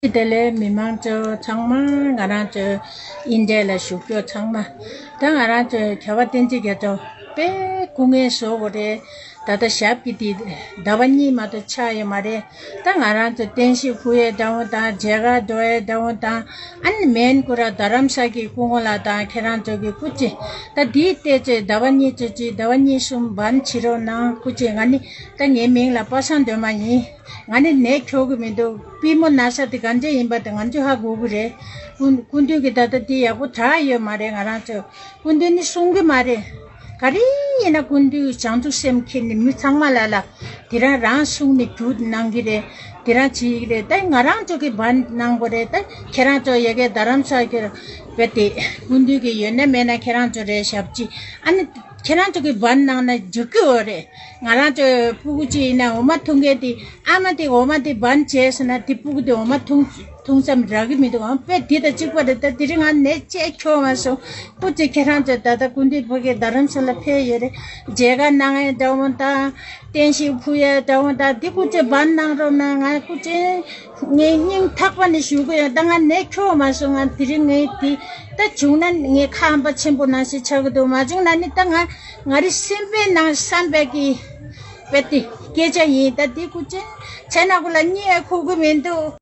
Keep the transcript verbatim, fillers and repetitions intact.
བདེ་ལེགས། མི་མང་ཚོ་ཚང་མ། ང་རང་ཚོ་ཨིན་ཌི་ཡ་ལ་བཞུགས་ཡོད་ཚང་མ། ད་ང་རང་ཚོ་རྒྱལ་བ་བསྟན་འཛིན་རྒྱ་མཚོ་དཔེ་སྐུ་ངལ་གསོ་དགོས་རེད། ད་ལྟ་ཞབས་ཀྱི་དེ་ཟླ་བ་གཉིས་མ་གཏོགས་ཆགས་ཡོད་མ་རེད། ད་ང་རང་ཚོ་རྟེན་གཞི་ཕུལ་ཡས་འདྲ་བོ་དང་། མཇལ་ཁ་འགྲོ་ཡས་འདྲ་བོ་དང་། ཨ་ནི་མེན་སྐུ་ར་རྡ་རམ་ས་གི་སྐུ་ངོ་ལགས་དང་ཁྱེད་རང་ཚོ་གི་སྐུ་མཁྱེན། ད་དེའི་བལྟས་ཚེ་ཟླ་བ་གཉིས་ཙམ་ཅིག་ཟླ་བ་གཉིས་གསུམ་བཱན་བྱེད་རོགས་གནང་སྐུ་མཁྱེན། ང་ནི་ད་ངའི་མིང་ལ་པ་སངས་སྒྲོལ་མ་ཡིན། ང་ནི་ནད་ཁྱོག་གི་མི་འདུག་པུས་མོ་ན་ས་དེ་ག་འདྲ་ཡིན་པ་དེ་ང་ཚོས་ཧ་གོ་གི་རེད། སྐུ་སྐུ་མདུན་གྱི་ད་ལྟ་དེ་ཡག་པོ་དྲག་ཡོད་མ་རེད། ང་རང་ཚོ་སྐུ་མདུན་ནི་གསུང་གི་མ་རེད། ག་རེ་ཡིན་ན་སྐུ་མདུན་བྱང་ཆུབ་སེམས་ཁྱེར་ནས་མི་ཚང་མ་ལ་ལ་དེ་རང་རང་གསུང་ནས་རྒྱུ་གནང་གི་རེད། དེ་རང་བྱེད་ཀྱི་རེད། ད་ང་རང་ཚོ་གི་བཱན་གནང་དགོས་རེད། ད་ཁྱེད་རང་ཚོ་ཡ་གི་རྡ་རམ་ས་གི་བེད་དེ་སྐུ་མདུན་གྱི་ཡོད་ན་མེད་ན་ཁྱེད་རང་ཚོ་རེད། ཞབས་ཕྱི་ཨ་ནི་ཁྱེད་རང་ཚོ་གི་བཱན་གནང་ན་འཇུག་གི་ཡོད་རེད། ང་རང་ཚོ་སྤུ་གུ་གཅིག་ཡིན་ན་འོ་མ་འཐུང་མཁན་དེ་ཨ་མ་དེ་འོ་མ་དེ་བཱན་བྱས་སོང་ན་དེ་སྤུ་གུ་དེ་འོ་མ་འཐུང་འཐུང་བསམ་རག་གི་མི་འདུག་ཨང་། དཔེ་དེ་དང་གཅིག་པ་རེད། ད་དེ་རིང་ང་ནད་ཅེས་ཁྱོ་མ་སོང་། སྐུ་མཁྱེན་ཁྱེད་རང་ཚོ་ད་ལྟ་སྐུ་མདུན་ཕ་གི་རྡ་རམ་ས་ལ་ཕེབས་ཡོད་རེད། མཇལ་ཁ་གནང་ཡས་འདྲ་བོ་དང་། རྟེན་གཞི་ཕུལ་ཡས་འདྲ་བོ་དང་། དེ་སྐུ་མཁྱེན་བཱན་གནང་རོགས་གནང་། ང་སྐུ་མཁྱེན་ངའི་སྙིང་ཐག་པ་ནས་ཞུ་གི་ཡོད། ད་ང་ནད་ཁྱོ་མ་སོང་། ང་དེ་རིང་ངའི་དེ་ད་བྱུང་ན་ངའི་ཁ་ཧམ་པ་ཆེན་པོ་ནང་བཞིན་ཆགས་ཀྱི་འདུག་མ་བྱུང་ན་ནི་ད་ང་ང་རི་སེམས་པའི་ནང་བསམ་པའི་གི་བེད་དེ་སྐད་ཆ་ཡིན། ད་དེ་སྐུ་མཁྱེན་ཚེ་ན་གུ་ལ་གཉིད་ཁུག་གི་མི་འདུག